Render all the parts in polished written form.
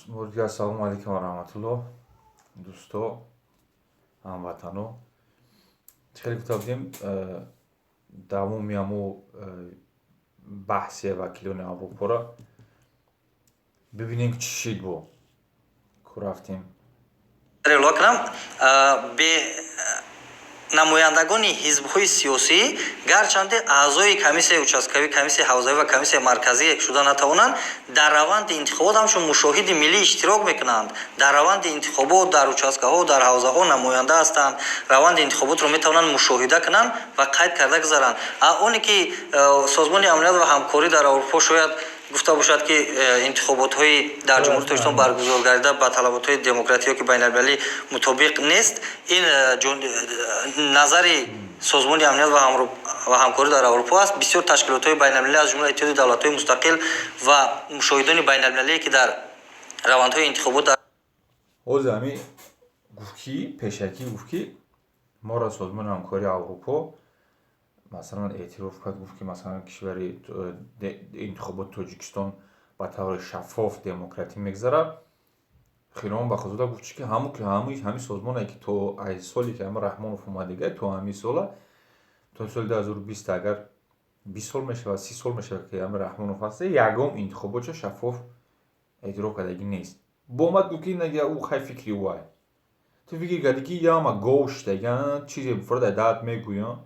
Бори ассалому алайкум ва раҳматуллоҳ, дӯсто, ҳамватано. Хеле гуфта будем, давоми ҳамо баҳси вакилони Аврупоро бибинем, чӣ шид. Бо ку рафтем? Кунам бе намояндагони ҳизбҳои сиёсӣ, гарчанде аъзои комиссияи участкавӣ, комиссияи ҳавзавӣ ва комиссияи марказӣ шуда натавонанд, дар раванди интихобот ҳамчун мушоҳиди миллӣ иштирок мекунанд. Дар раванди интихобот дар участкаҳо, дар ҳавзаҳо намоянда ҳастанд, раванди интихоботро метавонанд мушоҳида кунанд ва қайд карда гузаранд. Оне ки Созмони амният ва ҳамкорӣ дар Аврупо шояд гуфта бошад, ки интихоботҳои дар Ҷумҳурии Тоҷикистон баргузор гардида ба талаботҳои демократӣ ё ки байналмилалӣ мутобиқ нест, ин назари Созмони амният ва ҳамкорӣ дар Аврупо аст. Бисёр ташкилотҳои байналмилалӣ, аз ҷумла Иттиҳоди давлатҳои мустақил ва мушоҳидони байналмилалие, ки дар равандҳои интихобот Ҳозир ҳами гуфт, ки пешакӣ гуфт, ки моро Созмони ҳамкории Аврупо, масалан, эътироф кард, гуфт, ки, масалан, кишвари интихоботи Тоҷикистон ба таври шаффоф, демократӣ мегзарад. Хиромон Бақозода гуфт, ки ҳамин созмоне, ки то ай соле ки ҳама Раҳмонов омадига, то ҳамин сола, то соли 2020, агар 20 сол мешавад, 30 сол мешавад, ки ҳами Раҳмонов ҳаста, ягон интихоботшо шаффоф эътироф кардагӣ нест. Бо омад гуфт, ки ӯ хай фикри ӯ ай. Ту фикр кардӣ, ки яма гов шудаган, чизе фурда даҳат мегӯян,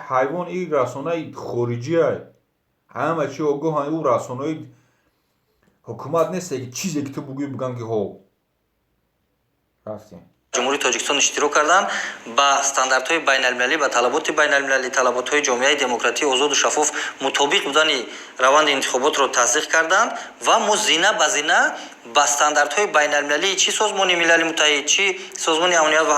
ҳайвон. Ин расонаи хориҷиай, ҳама чи огоҳан. Ӯ расонаи ҳукумат несте, ки чизе ки ту бугӯӣ, бигӯян, ки ҳо, рафтем. Ҷумҳурии Тоҷикистон иштирок карданд, ба стандартҳои байналмилалӣ, ба талаботи байналмилалӣ, талаботҳои ҷомеаи демократии озоду шаффоф мутобиқ будани раванди интихоботро тасдиқ карданд. Ва мо зина ба зина ба стандартҳои байналмилалӣ, чӣ Созмони Милали Муттаҳид, чӣ Созмони амният ва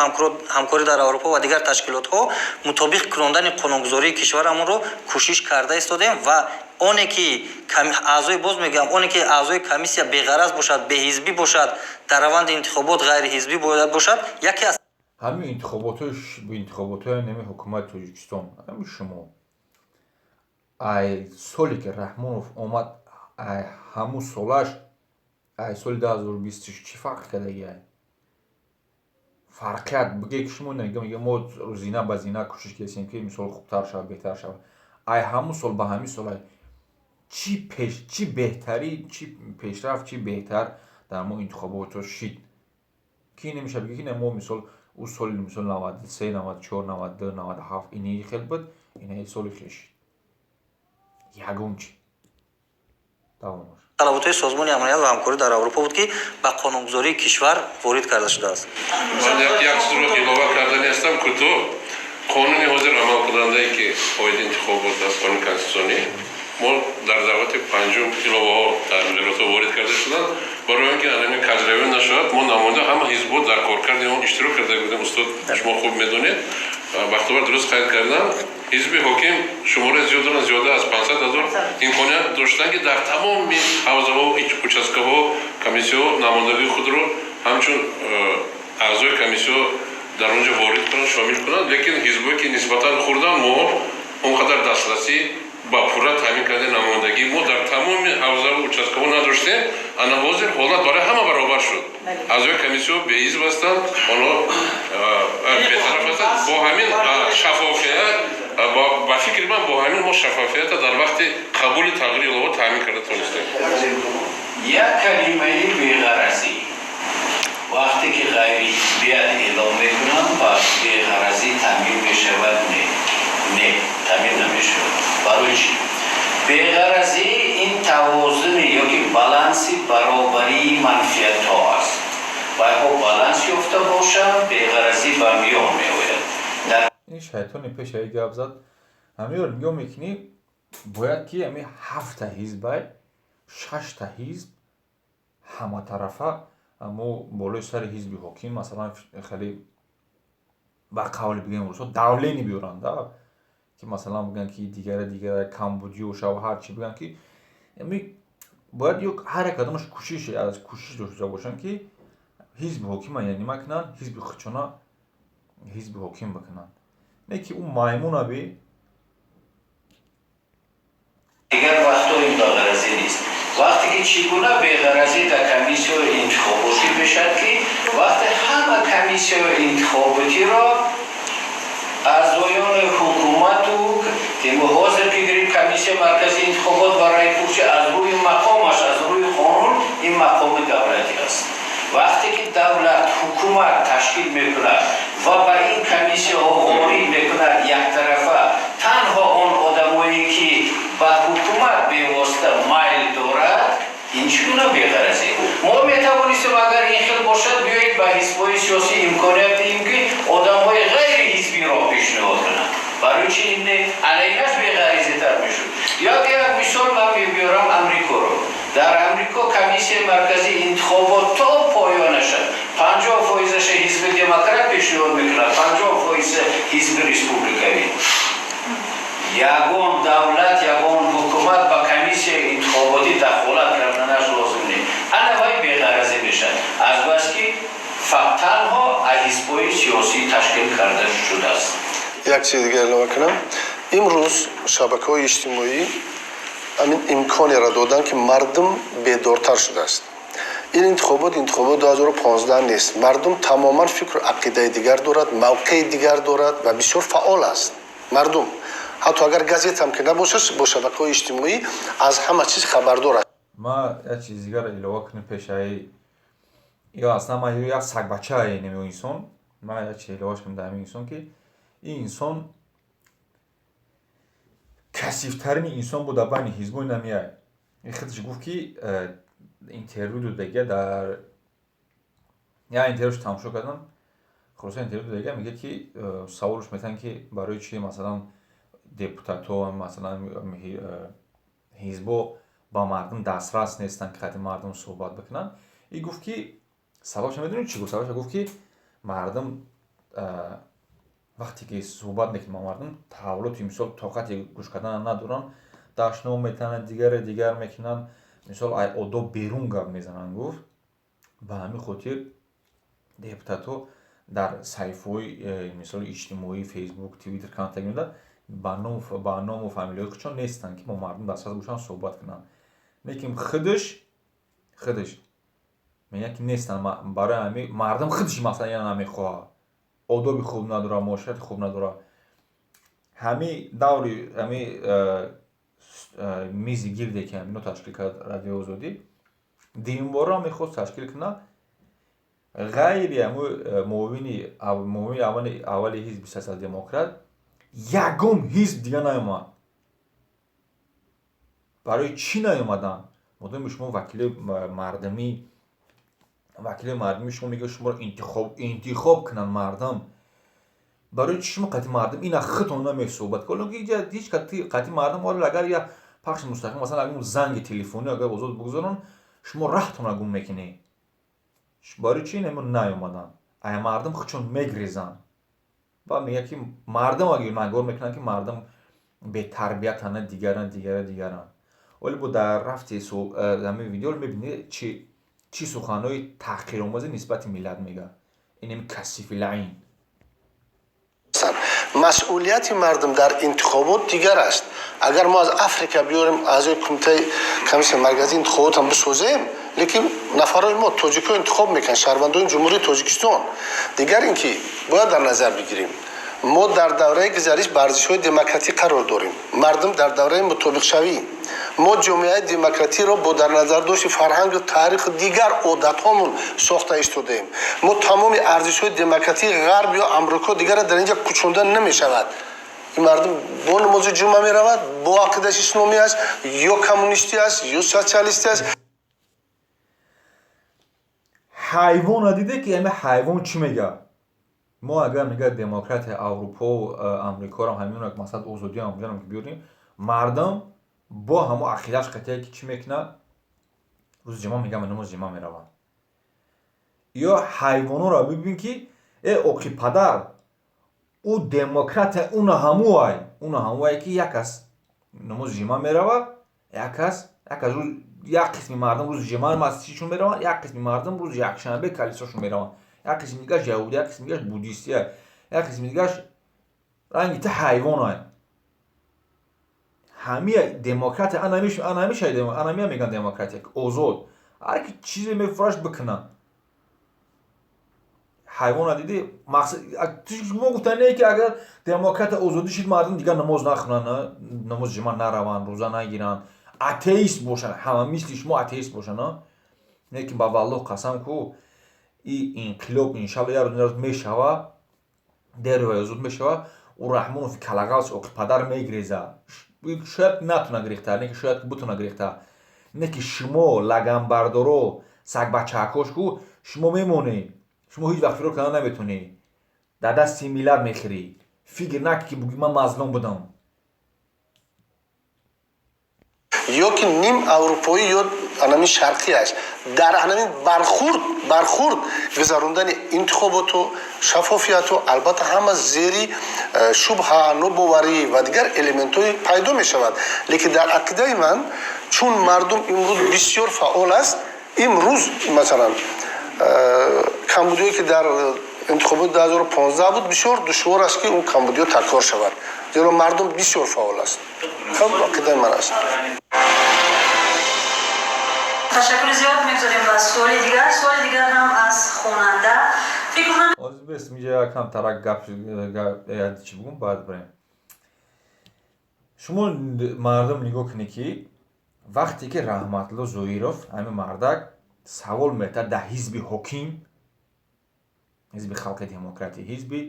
ҳамкорӣ дар Аврупо ва дигар ташкилотҳо мутобиқ кунондани қонунгузории кишварамонро кӯшиш карда истодем. Ва оне ки аъзои, боз мегӯям, оне ки аъзои комиссия беғараз бошад, беҳизбӣ бошад, дар раванди интихобот ғайриҳизбӣ бояд бошад, яке аз Ҳамин интихоботҳои нами ҳукумати Тоҷикистон, ҳамин шумо, ай соле ки Раҳмонов омад, ай ҳамун солаш, ай соли 2020 чӣ фарқ кардагиай? Фарқият бигӯе, ки шумо мега, мо зина ба зина кӯшиш кардем, ки мисол хубтар шавад, беҳтар шавад. Ай ҳамун сол ба ҳамин сол чӣ пеш, чӣ беҳтарӣ, чӣ пешрафт, чӣ беҳтар дар мо интихоботҳо шид, ки намешавад бигӯ, ки мо, мисол, ӯ соли, мисол, 93, 94, 92, 97 ини хел буд, инаи соли хел шид? Ягон чи. Давомаш. Талаботҳои Созмони амният ва ҳамкорӣ дар Аврупо буд, ки ба қонунгузории кишвар ворид карда шудааст. Ман як чизро илова кардани ҳастам кӯтоҳ. Қонуни ҳозир амалкунандае, ки оиди интихобот аст, қонуни конститутсионӣ, мо дар даъвати панҷум иловаҳо дар музокиротҳо ворид карда шуданд, барои он ки анами каҷравӣ нашавад. Мо намоянда ҳама ҳизбҳо дар коркарди он иштирок карда будем. Устод, шумо хуб медонед, Бахтовар дуруст қайд кардам, ҳизби ҳоким шумораи зиёд доранд, зиёда аз 500 000, имконият доштанд, ки дар тамоми ҳавзаҳо, участкаҳо, комиссияҳо намояндагии худро ҳамчун аъзои комиссияҳо дар он ҷо ворид кунанд, шомил кунанд. Лекин ҳизбҳое, ки нисбатан хурданд, мо он қадар дастрасӣ ба пурра таъмин кардани намояндагии мо дар тамоми ҳавзаву участкаҳо надоштем. Ана ҳозир ҳолат барои ҳама баробар шуд. Аъзои комиссияҳо беҳизб ҳастанд, онҳо бетараф ҳастанд. Бо ҳамин шаффофият, ба фикри ман, бо ҳамин мо шаффофията дар вақти қабули тағйири илова таъмин карда тонистем. Як калимаи беғаразӣ, вақте ки ғайриҳизбият эълон мекунанд, пас беғаразӣ таъмин мешавад? Не, не, таъмин намешавад. Барои чӣ? Беғаразӣ ин тавозуни ёки баланси баробарии манфиатҳо аст. Вайҳо баланс ёфта бошанд, беғаразӣ ба миён меояд. Ин шайтони пешаи гап зад. Ҳамиро нигоҳ мекунӣ, бояд ки ҳами ҳафта ҳизбай, шашта ҳизб ҳаматарафа мо болои сари ҳизби ҳоким, масалан, хеле ба қавли бигӯем русҳо, давление биёранд, ки, масалан, бигӯянд, ки дигара дигара камбудиё шава, ҳарчи бигӯянд, ки бояд ё ҳар як кадомаш кӯшиш аз кӯшиш дошта бошанд, ки ҳизби ҳокима яънима кунанд, ҳизби худшона ҳизби ҳоким бикунанд, не ки ӯ маймуна би. Дигар вақтҳо ин беғаразӣ нест. Вақте ки чӣ гуна беғаразӣ дар комиссияҳои интихоботӣ мешавад, ки вақте ҳама комиссияҳои интихоботиро аъзоёни ҳукумату ҳозир ки гирифт, Комиссияи марказии интихобот ва раъйпурсӣ аз рӯи мақомаш, аз рӯи қонун ин мақоми давлатӣ аст. Вақте ки давлат, ҳукумат ташкил мекунад ва ба ин комиссияҳо ворид мекунад яктарафа танҳо он одамое, ки ба ҳукумат бевосита майл дорад, ин чӣ гуна беғаразӣ? Мо метавонистем, агар ин хел бошад, биёед ба ҳизбҳои сиёсӣ имконият диҳем, ки одамҳои ғайри ҳизбиро пешниҳод кунанд. Барои чи не? Ана инаш беғарезитар мешуд. Як як мисол ман мебиёрам, Амрикоро. Дар Амрико Комиссияи марказии интихобот то поёнаша 50 фоизаша ҳизби демократ пешниҳод мекунад, 50 фоиза ҳизби республикавӣ. Ягон давлат, ягон ҳукумат ба комиссияи интихоботӣ дахолат карданаш лозим не. Ана вай беғаразӣ мешавад, азбаски танҳо аз ҳизбҳои сиёсӣ ташкил карда шудааст. Як чизи дигар илова кунам. Имрӯз шабакаҳои иҷтимоӣ ҳамин имконеро доданд, ки мардум бедортар шудааст. Ин интихобот интихобот 2015 нест. Мардум тамоман фикру ақидаи дигар дорад, мавқеи дигар дорад ва бисёр фаъол аст мардум. Ҳатто агар газетам ки набошад, бо шабакаҳои иҷтимоӣ аз ҳама чиз хабардор аст. Ман як чизи дигарро илова кунем пешаи ё аслан ман як сагбачае неми инсон. Ман як чиз илова кунем дар ҳамин инсон, ки ин инсон касифтарини инсон буд дар байни ҳизбои намияй. Худаш гуфт, ки интервю додагия, дар як интервюш тамошо кардам. Хулоса, интервю додагия, мегӯяд, ки саволш метаҳанд, ки барои чи, масалан, депутатҳо, масалан, ҳизбо ба мардум дастрас нестанд, ки қати мардум суҳбат бикунанд. И гуфт, ки сабабша медонед чӣ гуфт? Сабабша гуфт, ки мардум вақте ки суҳбат мекунад бо мардум, таҳаввулоти, мисол, тоқати гӯш кардан надоранд, дашном метананд, дигаре дигар мекунанд, мисол, ай одоб берун гап мезананд, гуфт. Ба ҳамин хотир депутатҳо дар саҳифаҳои мисоли иҷтимоӣ, Фейсбук, Твиттер, Контакт ба ному фамилияҳои худшон нестанд, ки бо мардум дастрас бошанд, суҳбат кунанд. Лекин худаш мегӯяд, ки нестанд. Барои ҳамин мардум худаш, масалан, ина намехоҳад, одоби хуб надорад, муоширати хуб надорад. Ҳамин даври ҳамин мизи гирде, ки ҳамино ташкил кард Радиои Озодӣ, дуюмбора мехост ташкил кунад. Ғайри ҳамун муовини аввали ҳизби Социал-демократ ягон ҳизб дига наёмад. Барои чӣ наёмаданд, модоме шумо вакилои мардумӣ, вакилои мардумӣ, шумо мегӯед, шуморо интихоб кунанд мардум, барои чӣ шумо қати мардум ина худтон намесӯҳбат кунед? Ҳеҷ қати мардум агар як пахши мустақим, масалан, агар занги телефонӣ агар озод бигузоранд, шумо раҳтонро гум мекунед. Барои чӣ ина наёмаданд? Ая мардум худшон мегрезанд. Баъд мегӯяд, ки мардум агар нагор мекунанд, ки мардум бетарбиятанд, дигаранд, дигара, дигаранд. Вале бо дар рафти ҳамин видео мебинед, чӣ суханҳои таҳқиромезе нисбати миллат мегӯяд инами касифи лаин. Масъулияти мардум дар интихобот дигар аст. Агар мо аз Африка биёрем аъзои кумитаи Комиссияи марказии интихоботам бисозем, лекин нафарои мо, тоҷикҳо, интихоб мекунанд, шаҳрвандони Ҷумҳурии Тоҷикистон. Дигар ин ки бояд дар назар бигирем, мо дар давраи гузариш ба арзишҳои демократӣ қарор дорем, мардум дар давраи мутобиқшавӣ. Мо ҷомеаи демократиро бо дар назардошти фарҳангу таъриху дигар одатҳомон сохта истодаем. Мо тамоми арзишҳои демократии Ғарб ё Амрико дигара дар инҷа кӯчонда намешавад. Ин мардум бо намози ҷумъа меравад, бо ақидаш исломӣ аст ё коммунистӣ аст ё социалистӣ аст. Ҳайвона диде, ки ҳами ҳайвон чӣ мегӯяд? Мо агар мегӯяд, демократияи Аврупо, Амрикоро, ҳамин масалан, озодиам ҷанам, ки биёрем, мардум бо ҳамо ақидааш қатъия, ки чӣ мекунад, рӯзи ҷумъа мегӯям, намози ҷумъа мераванд. Ё ҳайвонҳоро бибин, ки э оқи падар, ӯ демократия уна ҳамуай, уна ҳамуай, ки як кас намози ҷумъа меравад, як кас, як қисми мардум рӯзи ҷумъа масҷидшон мераванд, як қисми мардум рӯзи якшанбе калисошон мераванд, як қисми дигараш яҳудӣ, як қисми дигараш буддистия, як қисми дигараш ранги ти ҳайвонай. Ҳамия демократия, анамия мегӯянд демократия, озод, ҳар ки чизе мефураш, бикуна. Ҳайвона дидӣ? Мо гуфтане, ки агар демократия, озодӣ шид, мардум дигар намоз нахонанд, намози ҷумъа нараванд, рӯза нагиранд, атеист бошанд, ҳама мисли шумо атеист бошанд. Лекин ба валлоҳ қасам ку, и инқилоб, иншалло, як рӯз мешава, деру ва зуд мешава. Ӯ Раҳмонов калагалш оқи падар мегиреза. Шояд натуна гирехта, не ки шояд бутуна гирехта, не ки шумо лаганбардоро, сагбачаакош ку, шумо мемонед. Шумо ҳеҷ вақт фирор карда наметонед, дар дасти миллат мехӯрӣ. Фикр накӣ, ки бугӯи ман мазлум будам. Ё ки ним аврупоӣ ё анами шарқӣ аст. Дар анами бархурд гузарондани интихоботу шаффофияту, албатта, ҳама зери шубҳа, нобоварӣ ва дигар элементҳои пайдо мешавад. Лекин дар ақидаи ман, чун мардум имрӯз бисёр фаъол аст, имрӯз, масалан, камбудиҳое, ки дар интихоботи 2015 буд, бисёр душвор аст, ки он камбудиҳо такрор шавад, зеро мардум бисёр фаъол аст. Ақидаи ман аст. Ташаккури зиёд. Мегузорем ба суоли дигар. Суоли дигар ҳам аз хонанда, фикр кунам. Ҳозир бес, инҷа якам тарак гап чӣ бугум, баъд барем. Шумо, мардум, нигоҳ кунед, ки вақте ки Раҳматулло Зоиров, ҳамин мардак, савол метаҳад дар ҳизби ҳоким, Ҳизби халқи демократӣ, ҳизби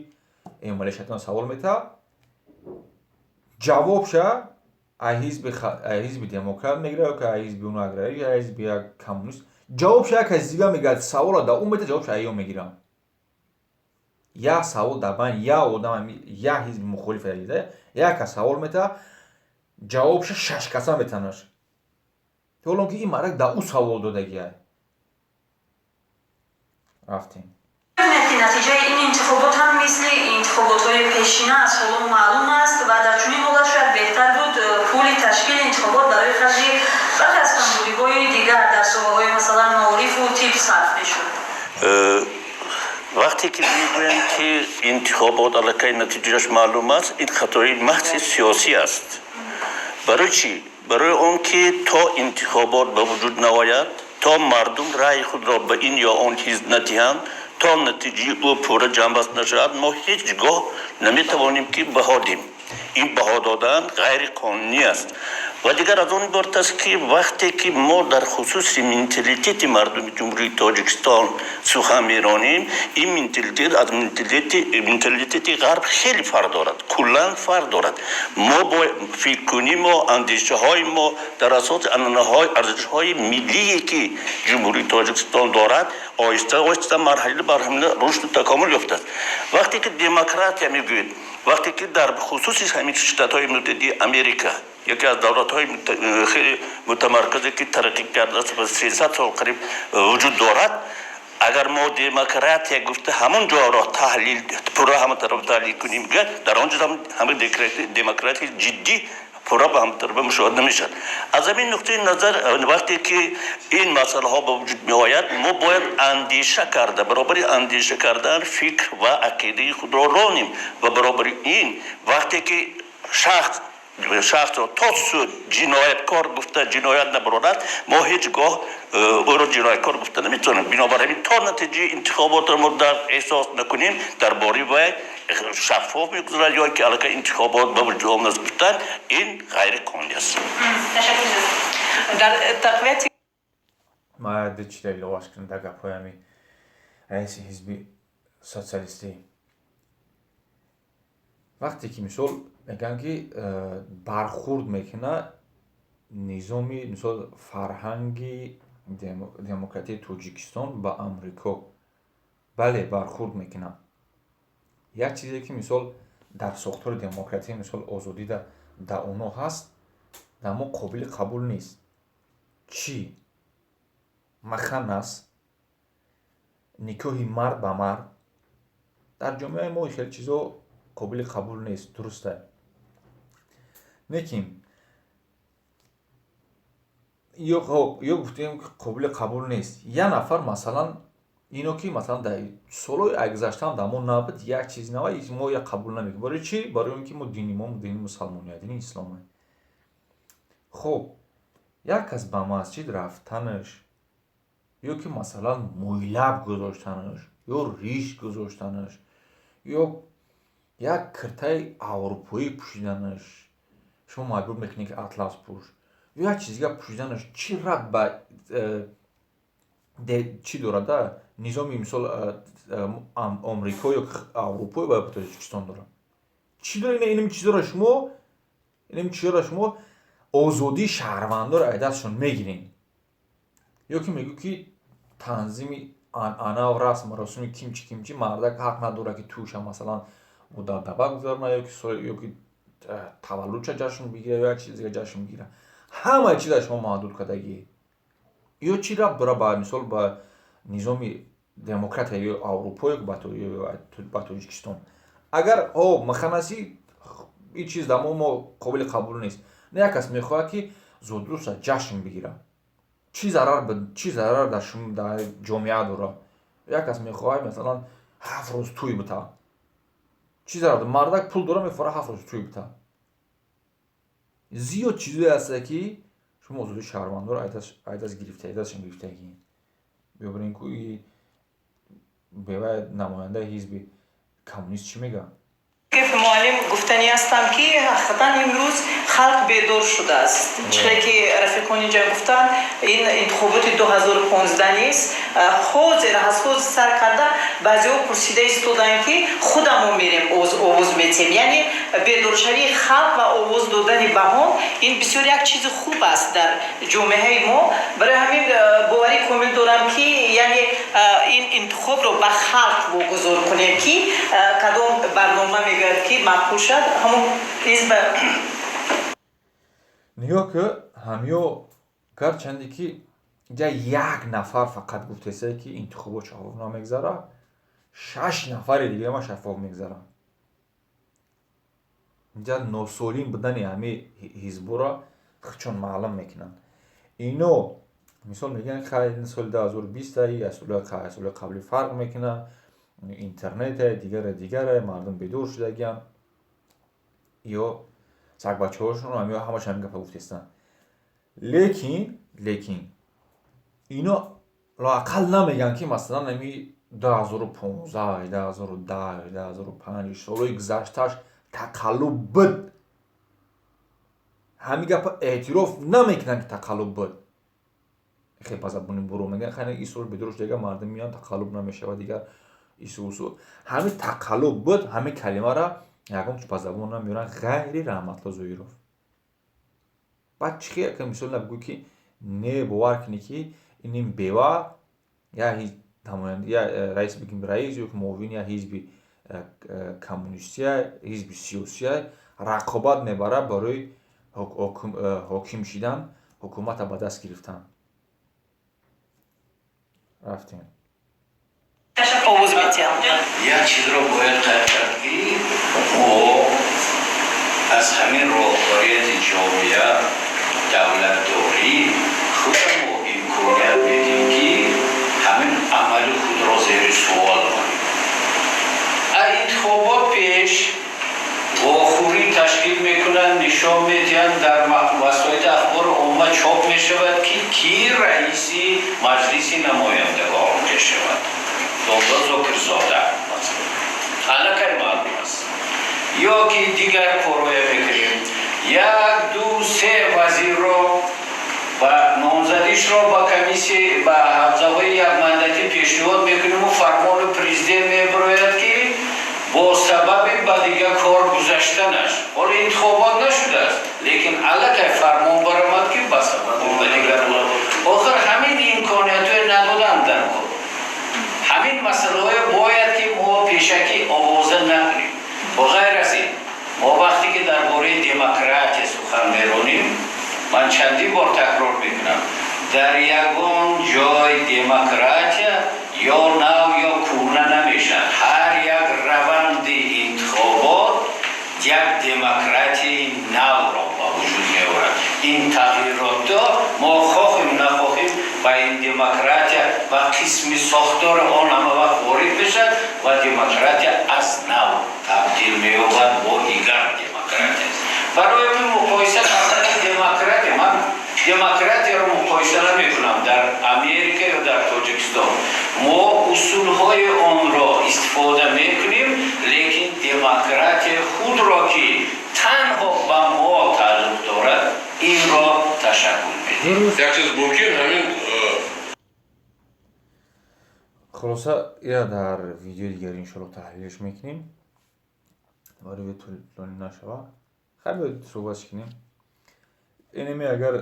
Эмомалӣ Шайтон, савол метаҳад, ҷавобша ҳизби демократ мегирад ё ки ҳизби уно агра, ё ҳизби як коммунист, ҷавобша як каси дига мегирад. Савола да ӯ метаҳад, ҷавобша аё мегирад. Як савол дар байни як одам, як ҳизби мухолиф, як кас савол метаҳад, ҷавобша шаш каса метанаш, ҳолон ки ин мардак дар ӯ савол додагиай. Рафтем. Ки натиҷаи ин интихобот ҳам мисли интихоботҳои пешина аз ҳоло маълум аст ва дар чунин ҳолат шояд беҳтар буд пули ташкили интихобот барои харҷи бархе аз камбудиҳои дигар дар соҳаҳои, масалан, маорифу тиб сарф мешуд. Вақте ки мегӯянд, ки интихобот аллакай натиҷааш маълум аст, ин хатои маҳзи сиёсӣ аст. Барои чӣ? Барои он ки то интихобот ба вуҷуд наояд, то мардум раъи худро ба ин ё он ҳизб надиҳанд, то натиҷаи ӯ пурра ҷамъбаст нашавад, мо ҳеҷ гоҳ наметавонем, ки баҳо диҳем. Ин баҳо додан ғайриқонунӣ аст. Ва дигар аз он иборат аст, ки вақте ки мо дар хусуси менталитети мардуми Ҷумҳурии Тоҷикистон сухан меронем, ин менталитет аз менталитети ғарб хеле фарқ дорад, куллан фарқ дорад. Мо бо фикркунӣ, мо андешаҳои мо дар асоси анъанаҳои, арзишҳои миллие, ки Ҷумҳурии Тоҷикистон дорад, оҳиста оҳиста, марҳила ба марҳила рушду такомул ёфтааст. Вақте ки демократия мегӯед, вақте ки дар хусуси ҳамин Штатҳои Муттаҳидаи Америка, яке аз давлатҳои хеле мутамарказе, ки тараққӣ кардааст ва 300 сол қариб вуҷуд дорад, агар мо демократия гуфта ҳамон ҷоро таҳлил, пурра ҳама тараф таҳлил кунем, дар он ҷо ҳама демократияи ҷиддӣ пурра ба ҳама тарафа мушоҳида намешавад. Аз ҳамин нуқтаи назар, вақте ки ин масъалаҳо ба вуҷуд меояд, мо бояд андеша карда, баробари андеша кардан фикр ва ақидаи худро ронем. Ва баробари ин, вақте ки шахсро то суд ҷинояткор гуфта ҷиноят набарорад, мо ҳеҷ гоҳ ӯро ҷинояткор гуфта наметавонем. Бинобар ҳамин, то натиҷаи интихоботро мо дар эҳсос накунем, дар бораи вай шаффоф мегузарад ё ки аллакай интихобот ба вуҷуд омадааст гуфтан, ин ғайриқонунӣ аст. Дар тақвияти Ма чида иловаш кунам дар гапҳои ҳами раиси ҳизби социалистӣ. Вақте ки, мисол, мегӯянд, ки бархурд мекунад низоми, мисол, фарҳанги демократияи Тоҷикистон ба Амрико, бале, бархурд мекунад. Як чизе, ки, мисол, дар сохтори демократия, мисол, озодӣ дар оно ҳаст, дар мо қобили қабул нест. Чӣ маханнас, никоҳи мард ба мард, дар ҷомеаи мо хеле чизо қобили қабул нест, дуруста. Лекин ё гуфтем, қобили қабул нест. Як нафар, масалан, ино ки, масалан, дар солҳои гузаштаам дар мо набуд, як чиз нава, мо я қабул намекунем. Барои чӣ? Барои он ки мо дини мо дини мусалмония, дини ислома. Хуб, як кас ба масҷид рафтанаш ё ки, масалан, мӯйлаб гузоштанаш ё риш гузоштанаш ё як киртаи аврупоӣ пӯшиданаш, шумо маҷбур мекунед, ки атлас пӯш ё як чиз дигар пӯшиданаш, чӣ рабт ба чӣ дорада, низоми, мисол, Омрико ё Аврупо ё ба Тоҷикистон дорад? Чӣ дора? Инам чизоро шумо, инам чизоро шумо озодии шаҳрвандоро аз дастшон мегирем. Ё ки мегӯ, ки танзими анъанаву расму маросими кимчи кимчи, мардак ҳақ надорад, ки тӯша, масалан, бо дабдаба гузаронад ё ки таваллудша ҷашн бигирад ё як чизи дигар ҷашн бигирад. Ҳамаи чиза шумо маҳдуд кардагӣ. Ё чӣ рабт дорад ба, мисол, ба низоми демократия ё Аврупо ё ба Тоҷикистон? Агар ҳо маханасӣ, ин чиз дар мо қобили қабул нест. Не, як кас мехоҳад, ки зодрӯзша ҷашн бигирад, чӣ зарар дар ҷомеа дорад? Як кас мехоҳад, масалан, 7 рӯз тӯй бита, чӣ зарар? Мардак пул дора, мефора 7 рӯз тӯй бита. Зиёд чизое ҳаста, ки шумо озодии шаҳрвандоро аз даст гирифта, дастшон гирифтагӣ. Биёбарин ку, бевай намояндаи ҳизби коммунист чӣ мегӯяд? Муаллим, гуфтанӣ ҳастам, ки ҳақиқатан имрӯз халқ бедор шудааст. Чихеле ки рафиқон инҷа гуфтанд, ин интихоботи 2015 нест. Ҳозир аз ҳозир сар карда баъзеҳо пурсида истоданд, ки худамо мерем, овоз метиҳем. Яъне бедоршавии халқ ва овоз додани баҳон, ин бисёр як чизи хуб аст дар ҷомеаи мо. Барои ҳамин боварӣ комил дорам, ки яъне ин интихобро ба халқ вогузор кунем, ки кадом барнома мегӯяд, ки маъқул шад, ҳамон ҳизб. Нигоҳ ки, ҳамё гарчанде ки ҷа як нафар фақат гуфтесае, ки интихобот шаффоф намегзарад, шаш нафари дигаама шаффоф мегзаранд. Инҷа носолим будани ҳамаи ҳизбҳоро худшон маълум мекунанд. Ино, мисол, мегӯянд, хайр, соли 2020 аз соли қаблӣ фарқ мекунад, интернете, дигаре, дигаре, мардум бедор шудагианд ё сагбачаҳошон ҳамё ҳамаш ҳамин гапа гуфтестанд. Лекин ино лоақал намегӯянд, ки, масалан, ами 2015, 2010, 2005, солҳои гузаштааш тақаллуб буд. Ҳамин гапа эътироф намекунанд, ки тақаллуб буд. Хел ба забони буро мегӯянд, хайр, ин сол бедор шуда, мардум меоянд, тақаллуб намешавад дигар, ису усу. Ҳамин тақаллуб буд, ҳамин калимара ягон ба забон намеоранд, ғайри Раҳматулло Зоиров. Баъд чӣ хел ки, мисол, набигӯ, ки не, бовар кунӣ, ки инин бева я я раис, бигим, раис ё муовини я ҳизби коммунистия, ҳизби сиёсия, рақобат мебарад барои ҳоким шидан, ҳукумата ба даст гирифтан. Рафтем. Овоз метиҳам. Як чизро бояд қайд кард, ки мо аз ҳамин роҳбарияти ҷомеа, давлатдорӣ худамо имконият медиҳем, ки ҳамин амали худро зери суол барем. А интихобот пеш вохӯрӣ ташкил мекунанд, нишон медиҳанд, дар васоити ахбори омма чоп мешавад, ки кӣ раиси Маҷлиси намояндагон мешавад. Домла Зокирзода аллакай маълум аст. Ё ки дигар корҳое мекунем, як, ду, се вазирро ба номзадишро ба комиссия, ба ҳавзаҳои якмандатӣ пешниҳод мекунему фармони президент мебирояд, ки бо сабаби ба дигар кор гузаштанаш, ҳоло интихобот нашудааст, лекин аллакай фармон баромад, ки ба сабаби ба дигар. Охир ҳамин имкониятҳое надоданд дар кор. Ҳамин масъалаҳое бояд, ки мо пешакӣ овоза накунем. Бо ғайр аз ин, мо вақте ки дар бораи демократия сухан меронем, ман чандин бор такрор мекунам, дар ягон ҷой демократия ё нав, ё кӯҳна намешавад. Ҳар як раванди интихобот як демократияи навро ба вуҷуд меорад. Ин тағйиротҳо, мо хоҳем нахоҳем, ба ин демократия ва қисми сохтори он ҳама вақт ворид мешавад ва демократия аз нав табдил меёбад, бо дигар демократия. Барои ҳамин муқоиса кардани демократия ман Демократияро муқоиса намекунам дар Америка ё дар Тоҷикистон. Мо усулҳои онро истифода мекунем, лекин демократияи худро, ки танҳо ба мо тааллуқ дорад, инро ташаккул медиҳем. Як чиз мумкин ҳамин. Хулоса, ира дар видеои дигар, иншоалло, таҳлилш мекунем, вале тӯлонӣ нашава. Хай, бояд суҳбатш кунем. Инаме агар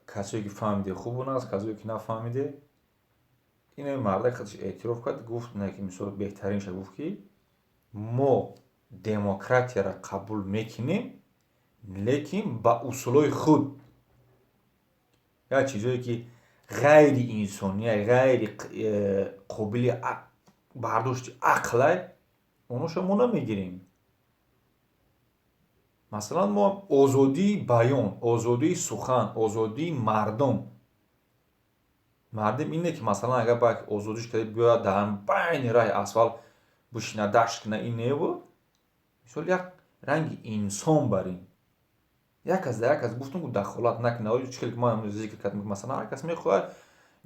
касое ки фаҳмиде, хуб аст, касое ки нафаҳмиде, инаме мардак худаш эътироф кард, гуфт, не ки мисол беҳтаринша гуфт, ки мо демократияро қабул мекунем, лекин ба усулҳои худ. Як чизое ки ғайри инсония, ғайри қобили бардошти ақлай, оноша мо намегирем. Масалан, мо озодии баён, озодии сухан, озодии мардум ине ки, масалан, агар ба озодиш карда биёяд, дар байни раҳи асфалт бишина, дашт куна, ин неву. Мисол, як ранги инсон барин, як кас дар як кас, гуфтум, дахолат накунад. Чӣ хеле ки ман зикр кардам, масалан, ҳар кас мехоҳад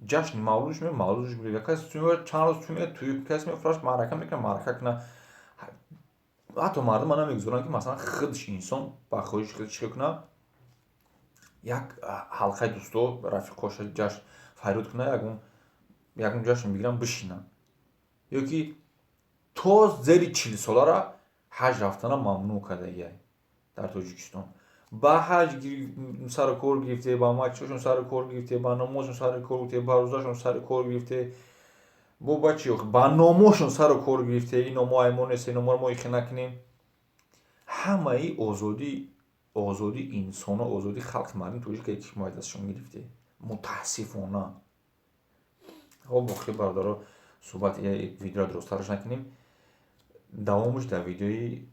ҷашни мавлудш, мавлудш, як кас чанд рӯз тӯй, тӯй, кас мефураш, маърака мекунад, маърака кунад. Ҳатто мардума намегузоранд, ки масалан худаш инсон ба хоҳиши худ чӣ кунад, як ҳалқаи дӯсто, рафиқоша ҷашн фарёд кунад, ягон ҷашн бигиранд, бишинанд. Ё ки то зери 40 солара ҳаҷ рафтана мамнӯъ кардагиай дар Тоҷикистон. Ба ҳаҷ сару кор гирифте, ба масҷидшон сару кор гирифте, ба намозшон сару кор гирифте, ба рӯзашон сару кор гирифте, бо ба чи, ба номошон сару кор гирифте. Ин номо ай мо нест, ин номоро мо ихе накунем. Ҳамаи озодӣ, озодии инсоно, озодии халқи мардуми тоҷик ки мо дастшон гирифте, мутаассифона. Хоб, боқӣ, бародаро, суҳбат, видеоро дурусттараш накунем, давомаш дар видеои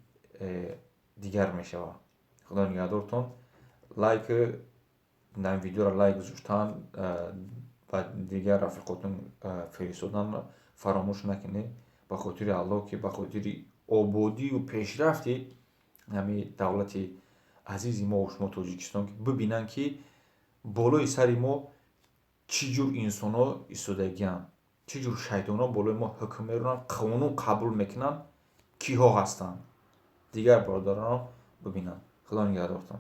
дигар мешавад. Худо нигаҳдортон. Лайк дар видеоро лайк гузоштан ба дигар рафиқотон фиристодан фаромӯш накунед, ба хотири Аллоҳ, ки ба хотири ободию пешрафти ҳамин давлати азизи мо шумо Тоҷикистон, ки бибинанд, ки болои сари мо чӣ ҷур инсонҳо истодагианд, чӣ ҷур шайтонҳо болои мо ҳукм меронанд, қонун қабул мекунанд, киҳо ҳастанд, дигар бародаронам бибинанд. Худо нигаҳдортон.